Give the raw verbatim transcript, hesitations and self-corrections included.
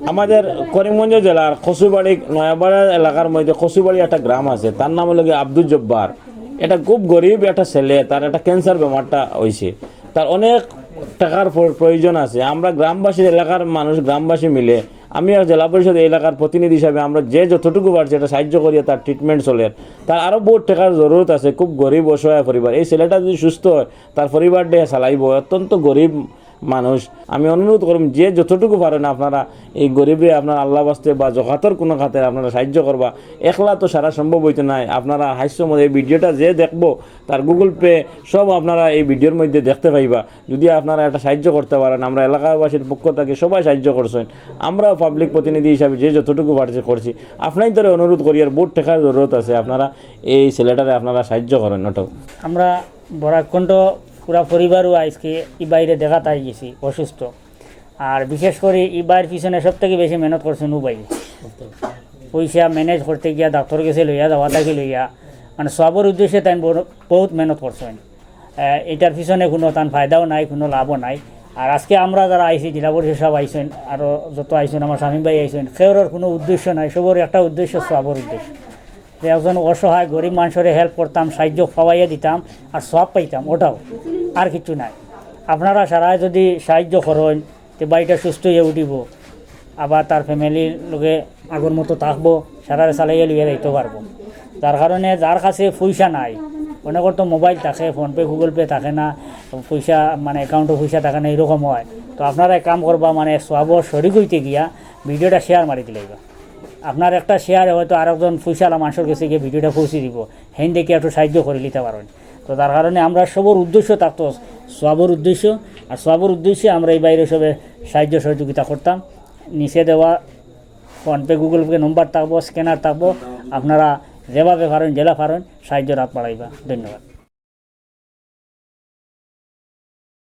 আমাদের করিমগঞ্জ জেলার কচুবাড়ি নয়াপাড়া এলাকার মধ্যে কচুবাড়ি একটা গ্রাম আছে, তার নাম হলো গিয়ে আব্দুল জব্বার। এটা খুব গরিব একটা ছেলে, তার একটা ক্যান্সার বেমারটা হয়েছে, তার অনেক টাকার প্র- প্রয়োজন আছে। আমরা গ্রামবাসীর, এলাকার মানুষ, গ্রামবাসী মিলে, আমি আর জেলা পরিষদ এই এলাকার প্রতিনিধি হিসাবে আমরা যে যতটুকু পারছি এটা সাহায্য করিয়া তার ট্রিটমেন্ট চলের। তার আরও বহুত টাকার জরুরত আছে, খুব গরিব অসহায় পরিবার। এই ছেলেটা যদি সুস্থ হয়, তার পরিবারটা চালাইব, অত্যন্ত গরিব মানুষ। আমি অনুরোধ করুম, যে যতটুকু পারেন আপনারা এই গরিবরে আপনার আল্লাহ বাস্তে বা জকাতর কোনো খাতে আপনারা সাহায্য করবা। একলা তো সারা সম্ভব হইতো নাই। আপনারা হাস্য মধ্যে এই ভিডিওটা যে দেখবো, তার গুগল পে সব আপনারা এই ভিডিওর মধ্যে দেখতে পাইবা। যদি আপনারা একটা সাহায্য করতে পারেন, আমরা এলাকাবাসীর পক্ষ থেকে সবাই সাহায্য করছেন, আমরা পাবলিক প্রতিনিধি হিসাবে যে যতটুকু পারছি করছি। আপনাই তোরে অনুরোধ করি, আর বহুত টাকার জরুরত আছে, আপনারা এই ছেলেটারে আপনারা সাহায্য করেন। ওটাও আমরা বরাকণ্ঠ পুরা পরিবারও আজকে ই বাইরে দেখা তাই গেছি অসুস্থ। আর বিশেষ করে ই বাইর পিছনে সব থেকে বেশি মেহনত করছেন ও ভাই। পয়সা ম্যানেজ করতে গিয়া, ডাক্তার গেছে লইয়া, দাওয়া থাকি লইয়া, মানে সবর উদ্দেশ্যে তাই বড়- বহুত মেহনত করছেন। আহ, এটার পিছনে কোনো তান ফায়দাও নাই, কোনো লাভও নাই। আর আজকে আমরা যারা আইছি, জেলা পরিষদ সব আইছেন, আরও যত আইছেন, আমার শামীম ভাই আইছেন, কেউর কোনো উদ্দেশ্য নাই, সবর একটা উদ্দেশ্য, সবর উদ্দেশ্য। যে একজন অসহায় গরিব মানুষরে হেল্প করতাম, সাহায্য পাওয়াইয়া দিতাম, আর সব পাইতাম, ওটাও, আর কিছু নাই। আপনারা সারায় যদি সাহায্য করেন, তে বাড়িটা সুস্থ হয়ে উঠিব, আবার তার ফ্যামিলির লগে আগর মতো থাকবো, সারারে চালাইয়া লইয়া যাইতে পারবো। যার কারণে যার কাছে পয়সা নাই, অনেকর তো মোবাইল থাকে, ফোন পে, গুগল পে থাকে না, পয়সা মানে অ্যাকাউন্টে পয়সা থাকে না, এরকম হয়। তো আপনারা এক কাম করবা, মানে সবর শরিক হইতে গিয়া ভিডিওটা শেয়ার মারি দিলাইবা। আপনার একটা শেয়ারে হয়তো আরেকজন পয়সাওয়ালা মানুষের কাছে গিয়ে ভিডিওটা পৌঁছে দিব, হেন দেখে একটু সাহায্য করে নিতে পারেন। তো যার কারণে আমরা সবর উদ্দেশ্য থাকতো সবর উদ্দেশ্য, আর সবর উদ্দেশ্যে আমরা এই বাইরে সবে সাহায্য সহযোগিতা করতাম। নিচে দেওয়া ফোন পে, গুগল পে নম্বর থাকবো, স্ক্যানার থাকবো, আপনারা যেভাবে পারেন, জেলা পারেন, সাহায্যর হাত বাড়াইবা। ধন্যবাদ।